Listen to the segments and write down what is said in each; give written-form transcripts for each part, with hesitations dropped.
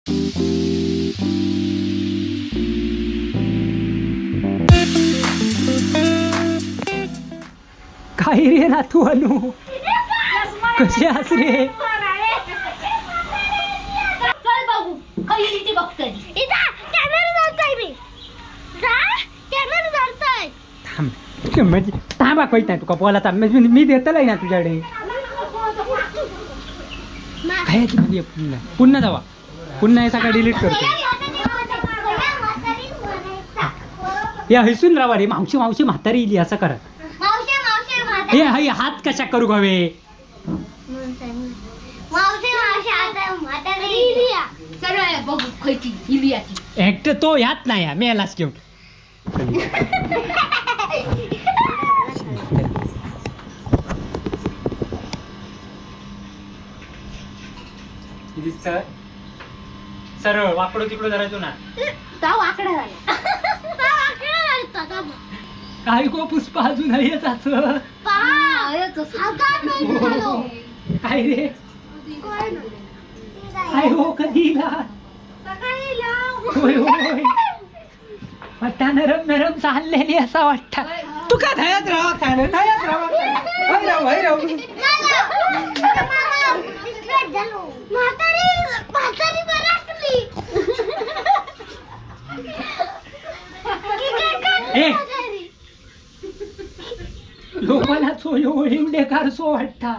काय रे ना तू अनु कशी आस रे? चल बघू खैली ती बघतोय. इथं कॅमेरा चालतोय मी. जा कॅमेरा चालतोय. थांब म्हणजे थांबा कळत नाही तुका बोला. मी देतलंय ना तुझ्याकडे. काय बघूया पुन्हा पुन्हा जावा पुन्हा हे सगळं डिलीट करतो. या हसून राहा रे. मावशी मावशी म्हातारी इली असं करा. हे हाय हात कशा करू हवे? एकटं तो ह्यात नाही मेलाच घेऊन. सरळ वाकडो तिकडो धरायचो ना. काय गो पुष्पा अजून हेच असं काय रे? काय हो कधी होय होय वाटता नरम नरम चाललेली असा वाटता. तुका धयात राहा काय धयात राहा. राव राव लोकांना चोयो हिवडेकार सो वाटता.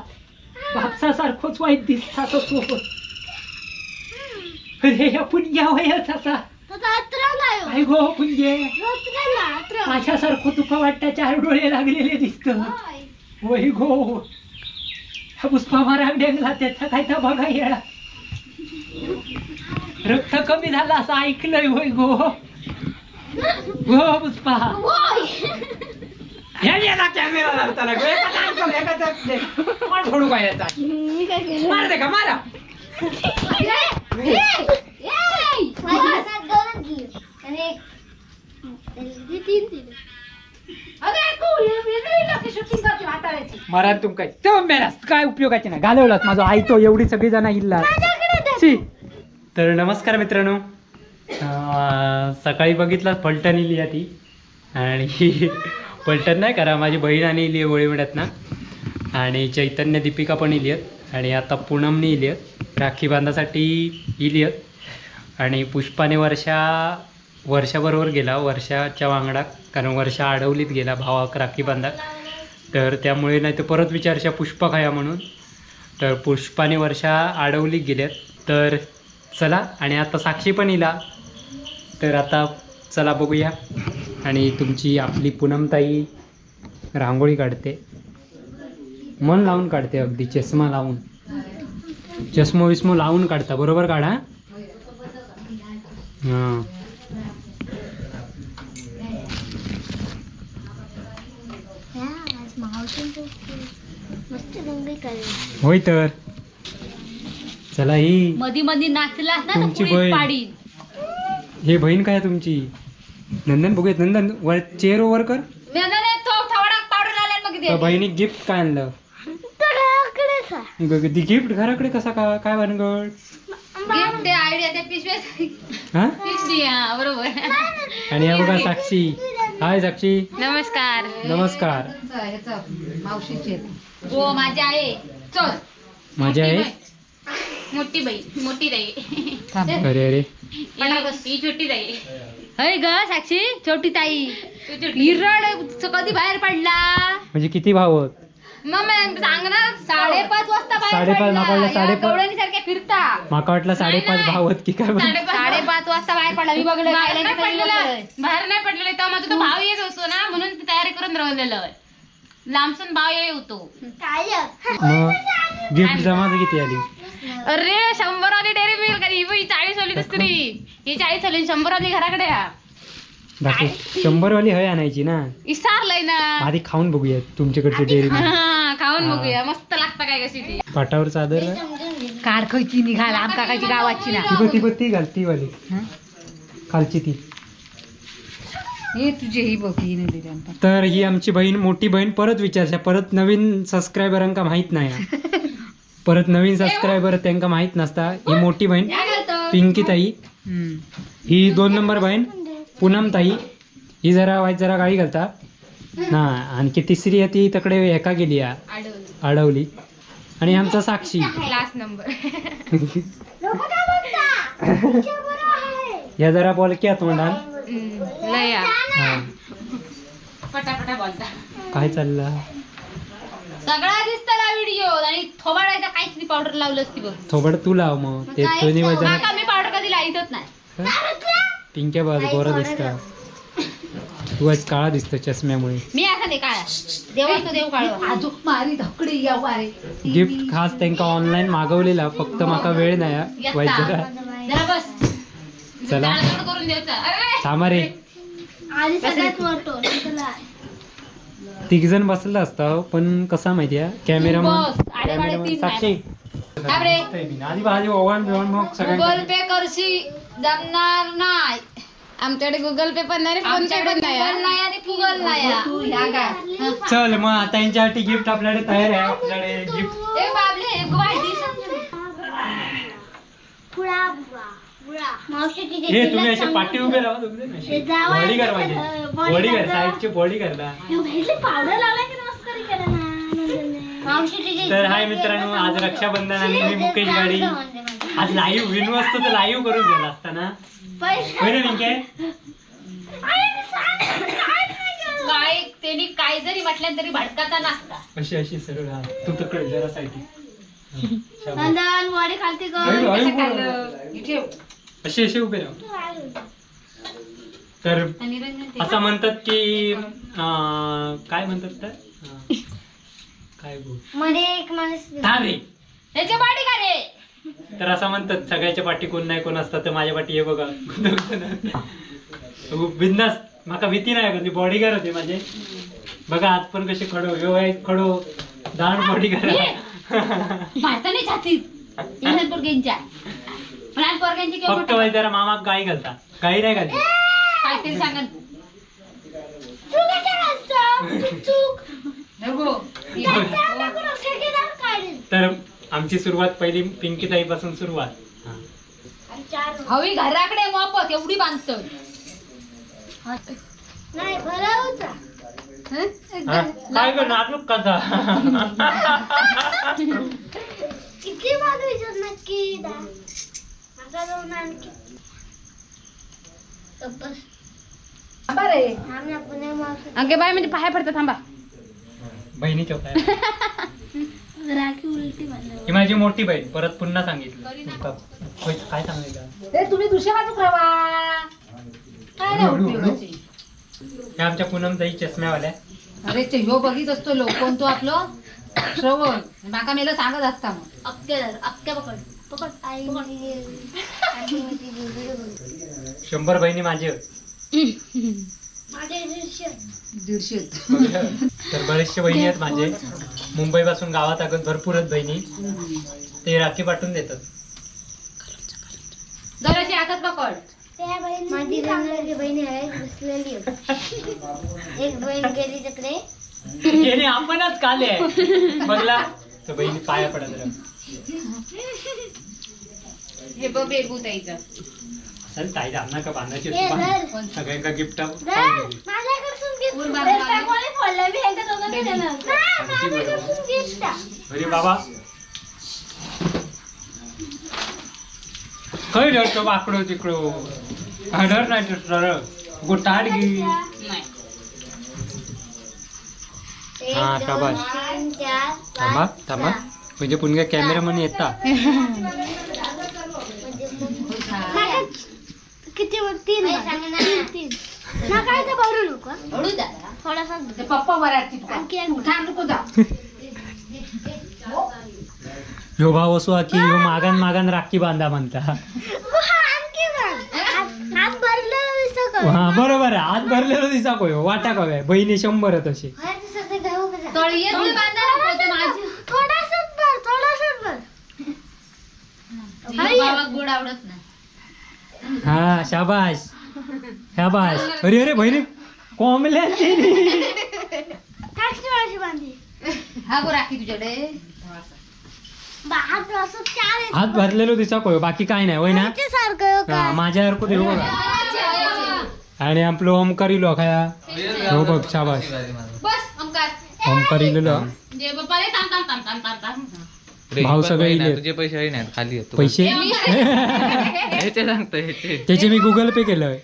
बापसा सारखोच वाईट दिसता तो. अरे ह्या पुणग्या वयच असा. काय गो पुणगे माझ्यासारखं तुका वाटता. चार डोळे लागलेले दिसत. होय गो ह्या पुष्पा माराक डेंगला त्याचा काय तर बघा येळा. रक्त कमी झाला असं ऐकलंय. होय गो हो पुष्पा. कॅमेरा धरताना फोडू काय याचा? मार दे का मारा. मारा तुमका काय उपयोगाचे नाही. घालवलात माझा आई तो एवढी सगळी जण इल्ला. तर नमस्कार मित्रांनो. सकाळी बघितला फलटण इली ती. आणि पलटण नाही करा माझी बहीण आणि इली होळीवड्यात ना. आणि चैतन्य दीपिका पण इली आहेत. आणि आता पूनमनी इली आहेत. राखी बांधासाठी इली आहेत. आणि पुष्पाने वर्षा वर्षाबरोबर गेला वर्षाच्या वांगडा, कारण वर्षा आडवलीत गेला भावाक राखी बांधाक. तर त्यामुळे नाही तर परत विचारशा पुष्पा खाया म्हणून. तर पुष्पाने वर्षा आडवलीत गेल्यात. तर चला आणि आता साक्षी पण इला. तर आता चला बघूया. आणि तुमची आपली पूनमताई रांगोळी काढते. मन लावून काढते अगदी चष्मा लावून. चष्मो विस्मो लावून काढता बरोबर काढा. हां होय. तर चला ही मधी मधी नाचला ना तुमची बहीण. हे बहीण काय तुमची? नंदन बघूयात. नंदन वर चेअर ओवर कर. बहिणी गिफ्ट काय आणलं? गिफ्ट घराकडे कसा काय भानगड? गिफ्ट आयडिया त्या पिशव्यात. पिशवी बरोबर. आणि हा बघा साक्षी. हाय साक्षी. नमस्कार. नमस्कार. मावशीची हो माझी आहे. चल माझी आहे मोठी बाई मोठी ताई. अरे अरे ही छोटी ताई. हय ग साक्षी छोटी ताई. हिरड कधी बाहेर पडला म्हणजे किती भाव? मग सांग ना. 5:30 वाजता बाहेर पडला. गवळणी सारख्या फिरता. माका वाटलं 5:30 भाव की काय. 5:30 वाजता बाहेर पडला. मी बघलं बाहेर नाही पडलेलं तेव्हा माझा तो भाव येत होतो ना म्हणून तयारी करून राहिलेलं. लांबसून भाव येत होतो. गिफ्ट जमा किती आली? अरे 100 वाली डेअरी मिल्क. ही 40 वाली दुसरी. ही 40 वाली 100 वाली घराकडे. 100 वाली हय आणायची ना. विसरलंय ना. आधी खाऊन बघूया तुमच्याकडची डेअरी. खाऊन बघूया मस्त लागतं काय कशी ती. पाटावर चादर कार खायची निघाल आमका कायची गावाची ना. ती ती घाल ती वाली खालची ती. हे तुझे ही बघ ही नाही दिली. तर ही आमची बहीण मोठी बहीण परत विचारशा परत नवीन सबस्क्रायबरांका माहित नाही. परत नवीन सबस्क्रायबर त्यांका माहित नसता. ही मोठी बहीण पिंकी ताई, ही 2 नंबर बहीण पूनम ताई, ही जरा वाईट जरा गाळी घालता ना. आणखी तिसरी आहे ती तकडे एका गेली आडवली. आणि आमचा साक्षी लास्ट नंबर. या जरा बोलक्या तोंडान पटापटा बोलता. काय चाललं सगळा दिसतला व्हिडिओ. आणि थोबाडायचा काहीच नाही, पावडर लावलं असती बघ. थोबड तू लाव मग ते दोन्ही वजन. मी पावडर कधी लावतच नाही. पिंक्या बाज गोरा दिसता, तू आज काळा दिसतो चष्म्यामुळे. मी असं नाही काळा, देवा तो देव काळो. आजूक मारी धकडी या वारे. गिफ्ट खास त्यांका ऑनलाईन मागवलेला, फक्त माका वेळ नाही वाईट जरा. जरा बस चला करून द्यायचा. अरे थांबा रे, तिघ जण बसला असता पण कसा माहितीये कॅमेरामॅन साक्षी आधी भाजी ओवाण बिवण मग सगळं गुगल पे करशी जमणार नाही. आमच्याकडे गुगल पे पण नाही, फोन पे पण नाही आणि गुगल नाही. तू ह्या काय चल मग आता यांच्यासाठी गिफ्ट आपल्याकडे तयार आहे. आपल्याकडे गिफ्ट ए बाबले एक वाटी हे तुम्ही असे पाठी उभे राहा, बॉडी कर माझी बॉडी कर साईडची बॉडी करला. तर हाय मित्रांनो, आज रक्षाबंधन आणि मी मुकेश गाडी आज लाईव्ह विनू असतो तर लाईव्ह करून झाला असता ना. काय त्यांनी काय जरी म्हटलं तरी भटकाचा नसता. अशी अशी सरळ तू तकडे जरा साईड अशी अशी उभे राहा. तर असं म्हणतात की काय म्हणतात तर काय बोल मध्ये एक माणूस त्याच्या पाठी का रे. तर असं म्हणतात सगळ्याच्या पाठी कोण नाही कोण असतात, तर माझ्या पाठी हे बघा बिंदास माका भीती नाही कधी. बॉडीगार्ड होते माझे बघा, आज पण कसे खडो ह्यो आहे खडो दाण बॉडीगार्ड. भारताने छातीत लहान पोरग्यांच्या लहान पोरग्यांची फक्त बाई जरा मामा गाई घालता, गाई नाही घालते काहीतरी सांगन. तर आमची सुरुवात पहिली पिंकी ताई पासून सुरुवात. हवी घराकडे मोफत एवढी बांधतो नाही भरवता काय करणार नाजूक कसा किती बाजूचं नक्की आता जाऊन आणखी बस बरे. अगे बाय म्हणजे पाया पडतं थांबा बहिणीच्या पाया. राखी उलटी बांधली ही माझी मोठी बहीण, परत पुन्हा सांगितलं काय सांगितलं तुम्ही दुसऱ्या बाजूक राहा. काय नाही उपयोगाची. हे आमच्या पूनम ताई चष्म्यावाल्या. अरे ह्यो बघित असतो लोक कोण तो आपलं श्रवण माका मेला सांगत असता मग. अक्के अक्के पकड पकड आई 100 बहिणी माझे माझे 150. तर बरेचसे बहिणी आहेत माझे, मुंबई पासून गावात अगं भरपूर आहेत बहिणी, ते राखी पाठवून देतात. जराशी हातात पकड. माझी बहीण आहे बसलेली, एक बहीण गेली तिकडे गेली आपणच काल आहे बघला तर बहिणी पाया पडा जरा. हे बघ बेबू ताईचं चल ताई दामना का बांधायची सगळ्यांका गिफ्ट. अरे बाबा खंय धरतो वाकडो तिकडो हडर नाही सरळ गोटाड गी. हा शाबास, थांबा थांबा म्हणजे पुन्हा कॅमेरामन येता. किती तीन तीन ना काय तर भरू नको थोडासा पप्पा वराची नको जा. ह्यो भाव असो की ह्यो मागान मागान राखी बांधा म्हणता. हा बरोबर आहे, हात भरलेलो दिसा कोयो वाटा कव्या बहिणी 100 तशी. गोड आवडत नाही. हा शाबाश शाबाश. अरे अरे बहिणी कोंबल्या हा गो राखी तुझ्याकडे. हात भरलेलो दिसा कोय, बाकी काय नाही होय ना. माझ्यासारखं देऊ बघा. आणि आपलं ओमकार इलो खाया, हो बघ शाबास ओमकार इलेलो. भाऊ सगळे इले. तुझे पैसे नाही खाली पैसे त्याचे मी गुगल पे केलंय.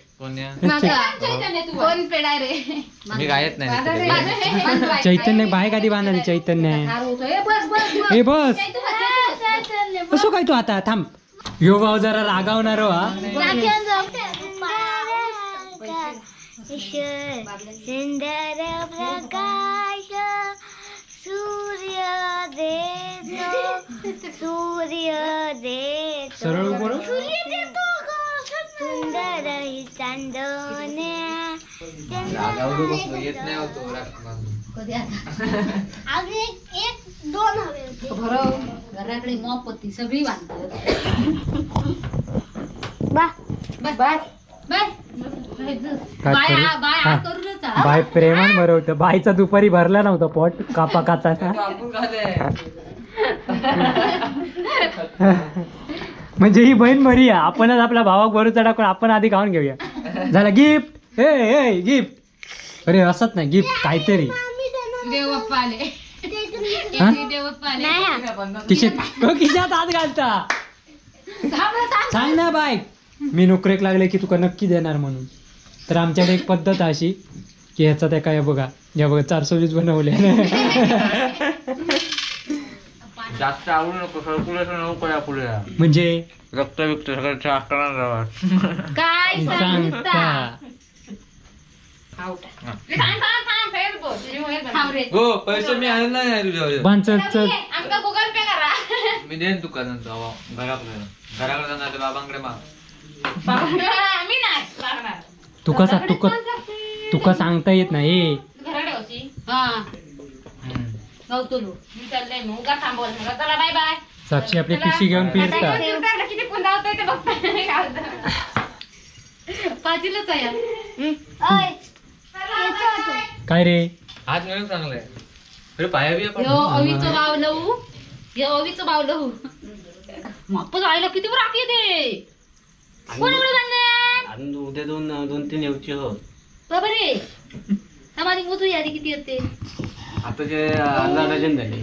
चैतन्य बाय कधी बांधली चैतन्य. ए बस असो काय तू आता थांब. यो भाऊ जरा रागावणार हो. सुंदर प्रकाश सूर्य देतो, सूर्य देतो, सरळ उभं सूर्य देतो, सुंदर ही चांदण्या. येत नाही होतो एक दोन हवे भरव. घराकडे मॉप होती सगळी बांधतो. बा बाय बाय बाय प्रेमान भरवत. बायचा दुपारी भरला नव्हता पोट कापा काताना. म्हणजे ही बहीण बरी आहे. आपणच आपल्या भावाक भरूचा टाकून आपण आधी खाऊन घेऊया. झालं गिफ्ट. A a gift. अरे असत नाही गिफ्ट काहीतरी. खिशात हात घालता. सांग ना बाय मी नोकरीक लागले की तुका नक्की देणार म्हणून. तर आमच्याकडे एक पद्धत अशी की ह्याचा त्या काय बघा या बघा 420 बनवले. जास्त आवडू नको सर्क्युलेशन नको पुढे म्हणजे रक्त विक्त सगळं काय सांगता. हो पैसे मी आणले नाही तुझ्या. आमका गुगल पे करा. मी देईन तुका नंतर घराकडे घराकडे जाणार बाबांकडे माग. मी नाही मागणार. तुका तुका तुका सांगता येत नाही. साक्षी आपली पिशी घेऊन फिरता. काय रे हात मिळून चांगलंय. अवीचं बावलू अवीचं बावलू मापच आईला किती राखी दे. कोण एवढं बांधले? उद्या दोन दोन तीन येऊची हो. बाबा रे माझी मोजू यादी किती येते आता जे अर्धा डझन झाले.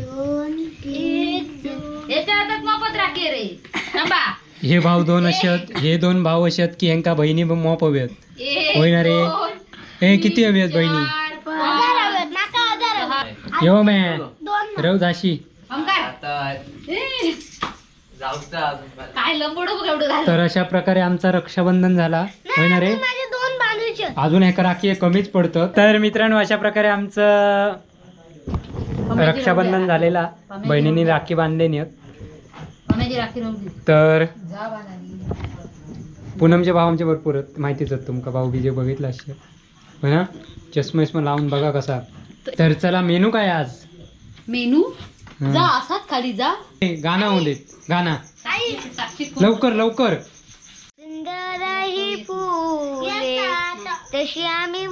याच्या हातात मोफत राखी रे. थांबा हे भाऊ दोन असे आहेत, हे दोन भाऊ असे आहेत की यांका बहिणी मोप हव्यात होय ना रे. हे किती हवी आहेत बहिणी? यो मॅ रव झाशी. तर अशा प्रकारे आमचा रक्षाबंधन झाला होय ना रे. अजून एका राखी कमीच पडतं. तर मित्रांनो अशा प्रकारे आमचं रक्षाबंधन झालेला. बहिणींनी राखी बांधली. तर पूनमचे भाव आमचे भरपूर माहितीच आहेत तुमका. भाऊ बीजे बघितला असेल हो ना. चष्मा लावून बघा कसा. तर चला मेनू काय आज? मेनू जा असाच खाली जा. गाणं होऊ देत गाणं लवकर लवकर. सुंदर ही फुले तशी आम्ही